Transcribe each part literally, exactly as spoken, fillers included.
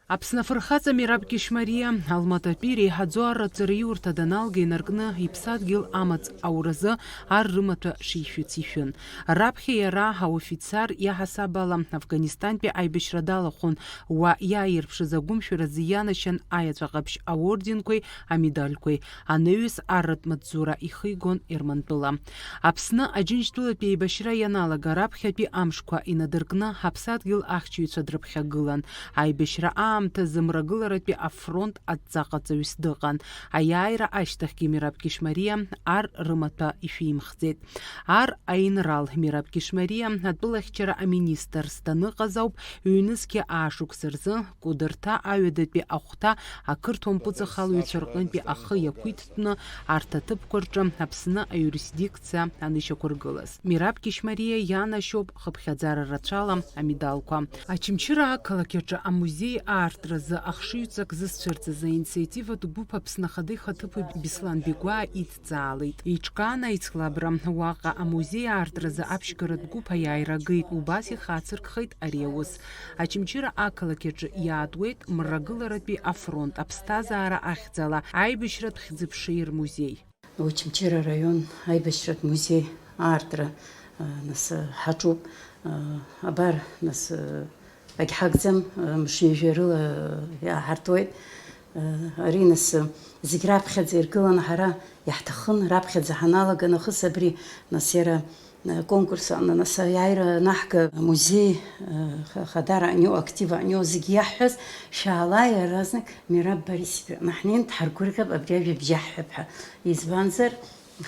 Аԥсны афырхаҵа Мераб Кьышьмариа Алмататәи реиҳаӡоу арратә ҵараиурҭа даналга инаркны иԥсадгьыл амаҵ ауразы ар рымаҭәа шишәыц ишәын. Раԥхьа иара аофицер иаҳасаб ала Афганистантәи аибашьра далахәын, уа иааирԥшыз агәымшәаразы ианашьан аиаҵәа ҟаԥшь аорденқәеи амедальқәеи, анаҩс арратә маҵзура ихигон Ермантәыла. Аԥсны Аџьынџьтәылатәи еибашьра ианалага раԥхьатәи амшқәа инадыркны ҳаԥсадгьыл ахьчаҩцәа дрыԥхьагылан. Аибашьра аамҭазы Мрагыларатәи афронт адҵаҟаҵаҩыс дыҟан. Аиааира ашьҭахьгьы Мераб Кьышьмариа ар рымаҭәа ишәимхӡеит. Ар аинрал Мераб Кьышьмариа атәылахьчара аминистрс даныҟаз ауп ҩнызқьи аашықәса рзы Кәыдырҭа аҩадатәи ахәҭа ақырҭуа мпыҵахалаҩцәа рҟынтәи ахы иақәиҭтәны арҭ аҭыԥқәа рҿы Аԥсны аиуристдикциа анышьақәыргылаз. Мераб Кьышьмариа ианашьоуп хыԥхьаӡара рацәала амедалқәа. Очамчыра ақалақь аҿы амузеи аартразы ахшыҩҵак зызцәырҵыз аинициативатә гәыԥ Аԥсны Ахада ихаҭыԥуаҩ Беслан Бигәаа идҵаалеит. Иҿкаан аицлабра, уаҟа амузеи аартразы аԥшьгаратә гәыԥ аиааира агеит, убас ихацыркхеит ари аус. Очамчыра ақалақь аҿы иаатуеит Мрагыларатәи афронт аԥсҭазаара ахьӡала аибашьратә хьӡы-ԥшеи рмузеи. Очамчыра араион аибашьратә музеи аартра, а, нас, а, ҳаҿуп. А, абар, нас, а, агьҳагӡам, а, мшынҩажәа рыла, а, иааҳартуеит. А, ари, нас, а, зегь раԥхьаӡа иргыланы ҳара иаҳҭахын, раԥхьаӡа ҳаналага нахыс абри, нас, иара, а, конкурс аҟны, нас, аиааира анаҳга, амузеи, а, ха-, хадара аниоу, актив аниоу зегь иаҳҳәаз, шәаала иаразнак Мераб Борис-иԥа иҟны ҳнеин дҳаргәырӷьап, абри ажәабжь аҳҳәап ҳәа. Избанзар,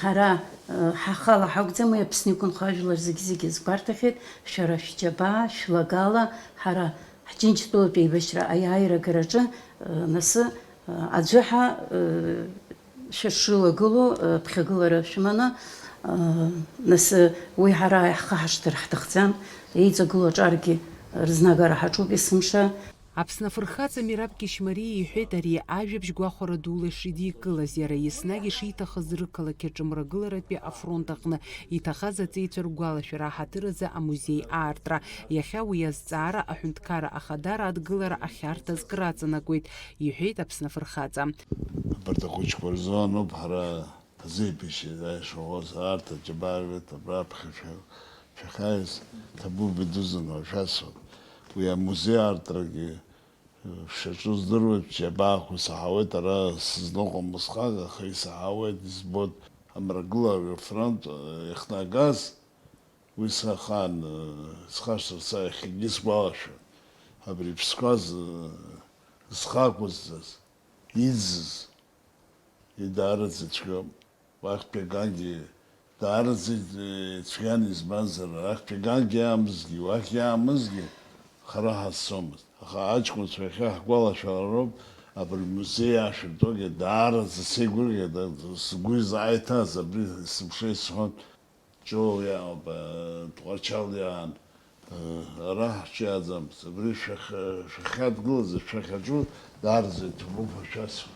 ҳара, э, ҳахала ҳакәӡам, уи Аԥсны иқәынхо ажәлар зегьы-зегьы азгәарҭахьеит, шәара шәџьабаа, шәлагала, ҳара ҳџьынџьтәылатә еибашьра аиааира агараҿы, э, нас, э, аӡәы ҳәа, э, шәышлагылоу, э, ԥхьагылара шәыманы, э, нас, э, уи ҳара ҳхы ҳашҭыр ҳҭахӡам, еиҵагылоу аҿаргьы рызнагара ҳаҿуп есымша. Аԥсны афырхаҵа Мераб Кьышьмариа иҳәеит ари ажәабжь гәахәара дула ишидикылаз, иара еснагь ишиҭахыз рықалақь аҿы Мрагыларатәи афронт аҟны иҭахаз аҵеицәа ргәалашәара аҳаҭыр азы амузеи аартра. Иахьа уи азҵаара аҳәынҭқарра ахадара адгылара ахьарҭаз краҵанакуеит, иҳәеит Аԥсны афырхаҵа. Абарҭ ахәыҷқәа рзы ануп ҳара ҳзеиԥышьеит, аиашаӷәӷәаз арҭ аџьабаа рҳәеит, абра аԥхьа шәа-, шәахьааиз ҭабуп идуӡӡаны ҳәа шәасҳәап. Уи амузеи аартрагьы, э, шаҿу здыруеит, џьабаақәа саҳауеит, ара сызныҟәом усҟак, аха исаҳауеит, избоит амрагыларатә афронт, э, иахнагаз, уи сара ахаан, э, схашҭыр са иахьагьы сгәалашәоит. Абри иԥсқәа зы-, зхы ақәызҵаз, иӡыз. Идаараӡа цәгьоуп. Уахьтәи агангьы даараӡа ицәгьан, избанзар, арахьтәи агангьы иаамызгьы, уахь иаамызгьы хара ҳазцомызт. Аха аҷкәынцәа иахьа ҳгәалашәалароуп абри музеи ашәыртәогьы даараӡа сеигәырӷьеит, сгәы изааиҭаз абри сыԥшеит сҳәон, Ҷоу иаауп, Тҟәарчал иаан, ара ҳҿиаӡамызт, абри шәахь-, шәахьадгылаз, шәахьаҿу даараӡа иҭабуп ҳәа шәасҳәоит.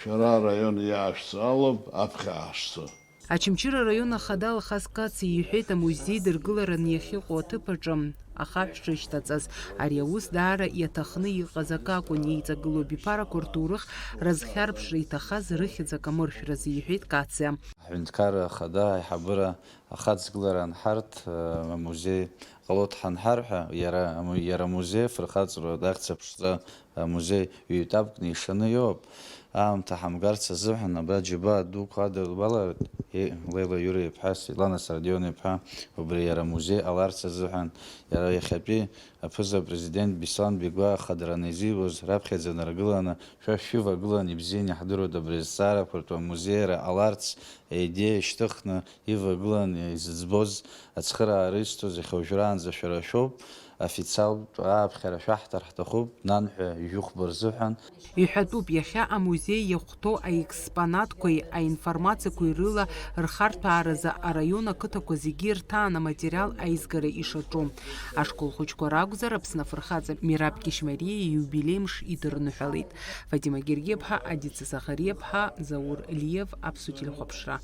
Шәара араион иаашәҵо алоуп аԥхьа ҳашцо. Очамчыра араион ахада Алхас Кациа иҳәеит, амузеи дыргылараны иахьыҟоу аҭыԥ аҿы ахаҳә шышьҭаҵаз. Ари аус даара иаҭахны иҟаз акы акәын, еиҵагылоу абиԥарақәа рҭоурых рызхьарԥшра иҭахаз рыхьӡ акамыршәразы, иҳәеит Кациа. Аҳәынҭқарра ахада аиҳабыра ахаҵгылара анҳарҭ, амузеи ҟалоит ҳанҳар ҳәа, иара аму-, иара амузеи афырхаҵаратә ахьӡ-аԥшӡа амузеи ҩ-етапкны ишаны иоуп. Аамҭа ҳамгарц азыҳәан абра џьабаа дуқәа адырбаларц, е, Леила Иура-иԥҳа, Светлана Сардион-иԥҳа, убри иара амузеи ҟаларц азыҳәан, иара иахьатәи аԥыза-президент Беслан Бигәаа ахадараны изиуз раԥхьаӡа наргыланы, шәа шәывагылан, ибзианы иаҳдыруеит абри азҵаарақәа ртәы амузеира ҟаларц аидеиа шьҭыхны ивагылан изыӡбоз, ацхыраара изҭоз, иахьа уажәраанӡа шәара шәоуп, официалтә ааԥхьара шәаҳҭар ҳҭахуп, нанҳәа ижәохәба рзыҳәан. Иҳәатәуп, иахьа амузеи иахәҭоу аекспонатқәеи аинформациақәеи рыла рхарҭәааразы араион ақыҭақәа зегьы ирҭаан аматериал аизгара ишаҿу. Ашкол хәыҷқәа ракәзар, Аԥсны афырхаҵа Мераб Кьышьмариа ииубилеи мш идырныҳәалеит. Фатима Гергиаԥҳа, Адица Захариаԥҳа, Заур Лиев, Аԥсуа телехәаԥшра.